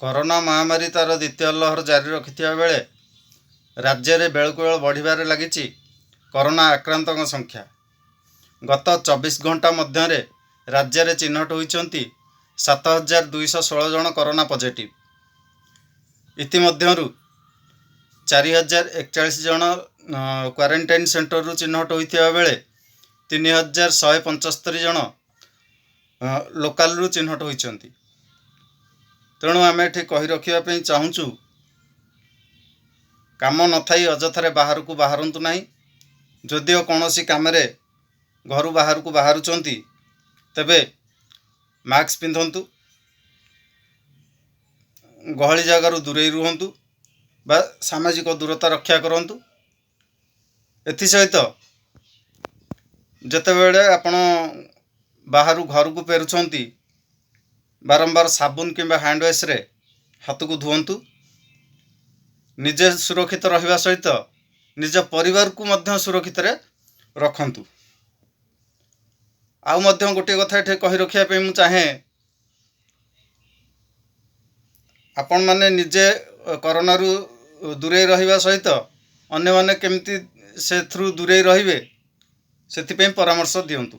Corona ମହାମାରୀ ତା'ର ଦ୍ୱିତୀୟ ଲହର ଜାରି ରଖିଥିବା ବେଳେ ରାଜ୍ୟରେ ବେଳକୁ ବେଳ ବଢ଼ିବାରେ ଲାଗିଛି କରୋନା ଆକ୍ରାନ୍ତଙ୍କ ସଂଖ୍ୟା। ଗତ 24 ଘଣ୍ଟା ମଧ୍ୟରେ ରାଜ୍ୟରେ ଚିହ୍ନଟ ହୋଇଛନ୍ତି 7216 ଜଣ କରୋନା ପଜିଟିଭ୍। ଇତିମଧ୍ୟରୁ 4041 ଜଣ କ୍ୱାରେଣ୍ଟାଇନ୍ ସେଣ୍ଟରରୁ ଚିହ୍ନଟ ହୋଇଥିବା ବେଳେ 3175 ଜଣ ଲୋକାଲରୁ ଚିହ୍ନଟ ହୋଇଛନ୍ତି। ତେଣୁ ଆମେ ଏଠି କହି ରଖିବା ପାଇଁ ଚାହୁଁଛୁ, କାମ ନଥାଇ ଅଯଥାରେ ବାହାରକୁ ବାହାରନ୍ତୁ ନାହିଁ। ଯଦିଓ କୌଣସି କାମରେ ଘରୁ ବାହାରକୁ ବାହାରୁଛନ୍ତି, ତେବେ ମାସ୍କ ପିନ୍ଧନ୍ତୁ, ଗହଳି ଜାଗାରୁ ଦୂରେଇ ରୁହନ୍ତୁ ବା ସାମାଜିକ ଦୂରତା ରକ୍ଷା କରନ୍ତୁ। ଏଥିସହିତ ଯେତେବେଳେ ଆପଣ ବାହାରୁ ଘରକୁ ଫେରୁଛନ୍ତି, ବାରମ୍ବାର ସାବୁନ କିମ୍ବା ହ୍ୟାଣ୍ଡ ୱାଶ୍ରେ ହାତକୁ ଧୁଅନ୍ତୁ। ନିଜେ ସୁରକ୍ଷିତ ରହିବା ସହିତ ନିଜ ପରିବାରକୁ ମଧ୍ୟ ସୁରକ୍ଷିତରେ ରଖନ୍ତୁ। ଆଉ ମଧ୍ୟ ଗୋଟିଏ କଥା ଏଠି କହି ରଖିବା ପାଇଁ ମୁଁ ଚାହେଁ, ଆପଣମାନେ ନିଜେ କରୋନାରୁ ଦୂରେଇ ରହିବା ସହିତ ଅନ୍ୟମାନେ କେମିତି ସେଥିରୁ ଦୂରେଇ ରହିବେ, ସେଥିପାଇଁ ପରାମର୍ଶ ଦିଅନ୍ତୁ।